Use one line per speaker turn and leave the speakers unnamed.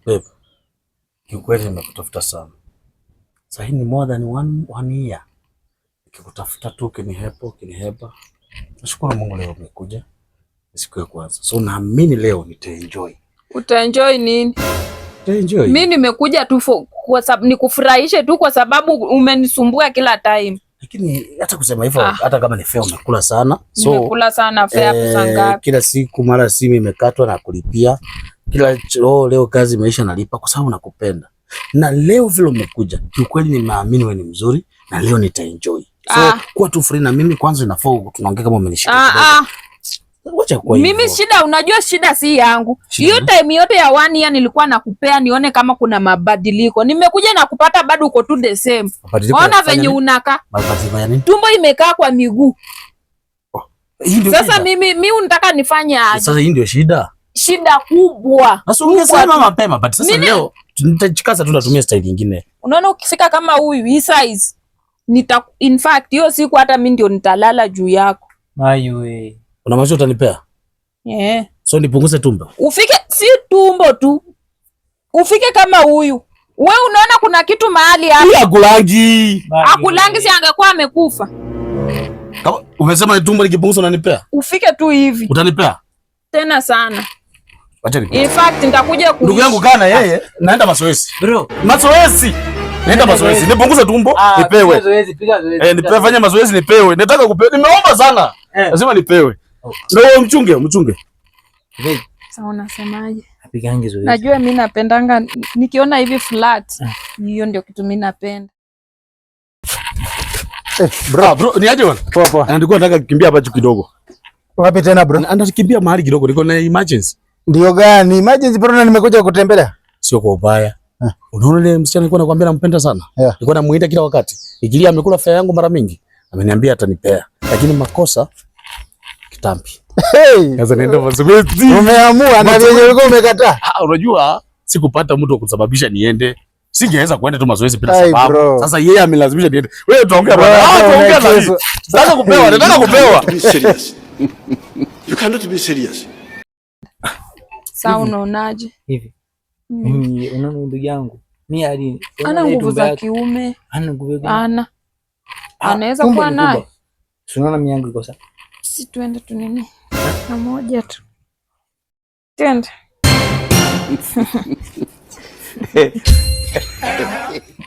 Babe, kiukweli nimekutafuta sana. Sasa hii ni more than one year. Nikikutafuta tu ukinihepa, ukinihepa. Nashukuru Mungu leo umekuja. Ni siku ya kwanza. So naamini leo nitaenjoy.
Utaenjoy nini?
Nitaenjoy.
Mi nimekuja tu kwa sababu nikufurahishe tu kwa sababu umenisumbua kila time.
Lakini hata kusema hivyo,
Ah.
hata kama ni fare umekula sana. So
Nimekula sana fare pesa ngapi?
kila siku mara simu imekatwa na kulipia. Kila oh, leo kazi imeisha nalipa kwa sababu nakupenda. Na leo vile umekuja, kiukweli nimeamini wewe ni mzuri na leo nitaenjoy. So
Ah.
kuwa tu free na mimi kwanza, inafaa tunaongea kama umenishika
Ah,
kidogo.
ah.
Wacha kuwa
Mimi
hivyo.
shida, unajua shida si yangu.
Shida
Hiyo
ni?
Time yote ya one year nilikuwa nakupea nione kama kuna mabadiliko. Nimekuja na kupata bado uko tu the same.
Mabadiliko ya
Ona
kufanya
venye
nini?
unakaa.
Mabadiliko ya nini?
Tumbo imekaa kwa miguu.
Hii ndio
Sasa
shida.
mimi unataka nifanye aje?
Sasa hii ndio shida.
Shida kubwa.
Sasa ungesema mapema, but sasa leo nitajikaza tu, natumia style nyingine.
Unaona ukifika kama huyu hii size in fact hiyo siku hata mimi ndio nitalala juu yako.
Mayu.
Unamaanisha utanipea?
Yeah.
So nipunguze tumbo.
Ufike si tumbo tu. Ufike kama huyu. We unaona kuna kitu mahali hapa.
Huyu akulangi.
Akulangi si angekuwa amekufa.
Kama umesema ni tumbo likipunguza unanipea?
Ufike tu hivi.
Utanipea?
Tena sana.
Wacha ni.
In fact nitakuja
Ndugu yangu kaa na yeye, naenda mazoezi.
Bro,
Mazoezi. Naenda mazoezi. Nipunguze tumbo,
ah,
nipewe.
piga zoezi, piga zoezi.
Eh, nipewe, fanya mazoezi nipewe. Nataka kupewa. Nimeomba sana.
Eh.
Lazima nipewe.
Oh.
Na wewe mchunge, mchunge.
Vipi?
Sasa unasemaje?
Apigange zoezi.
Najua mi napendanga nikiona hivi flat. Hiyo ndio kitu mi napenda.
Eh, bro.
Ah, bro, ni aje bwana?
Poa poa.
Na nilikuwa nataka kukimbia hapa juu kidogo.
Wapi tena, bro?
Anakimbia mahali kidogo, niko na emergency.
Ndio gani? Emergency, bro, na nimekuja kutembelea.
Sio kwa ubaya.
Eh.
Unaona ile msichana nilikuwa nakwambia nampenda sana.
Yeah.
Nilikuwa namuita kila wakati. Ikilia amekula fare yangu mara mingi. Ameniambia atanipea. Lakini makosa kitambi.
Hey!
Sasa naenda mazoezi.
Umeamua na vyenye ulikuwa umekataa.
Ah, unajua sikupata mtu wa kusababisha niende. Singeweza kuenda tu mazoezi bila
Ai,
sababu.
bro.
Sasa yeye amelazimisha niende. Wewe tuongea
Bro,
bwana. Ah, tuongea na
unachezo.
Nataka kupewa, nataka kupewa.
Be serious. You cannot be serious.
Sasa unaonaje?
Hivi. Mimi unaona ndugu yangu. Mimi hadi
Ana nguvu za kiume.
Ana nguvu gani?
Ana.
Ah,
Anaweza
tumbo
kuwa
ni
naye.
kubwa. Si unaona mimi yangu iko sawa.
Si tuende tu nini? Na moja tu. Twende.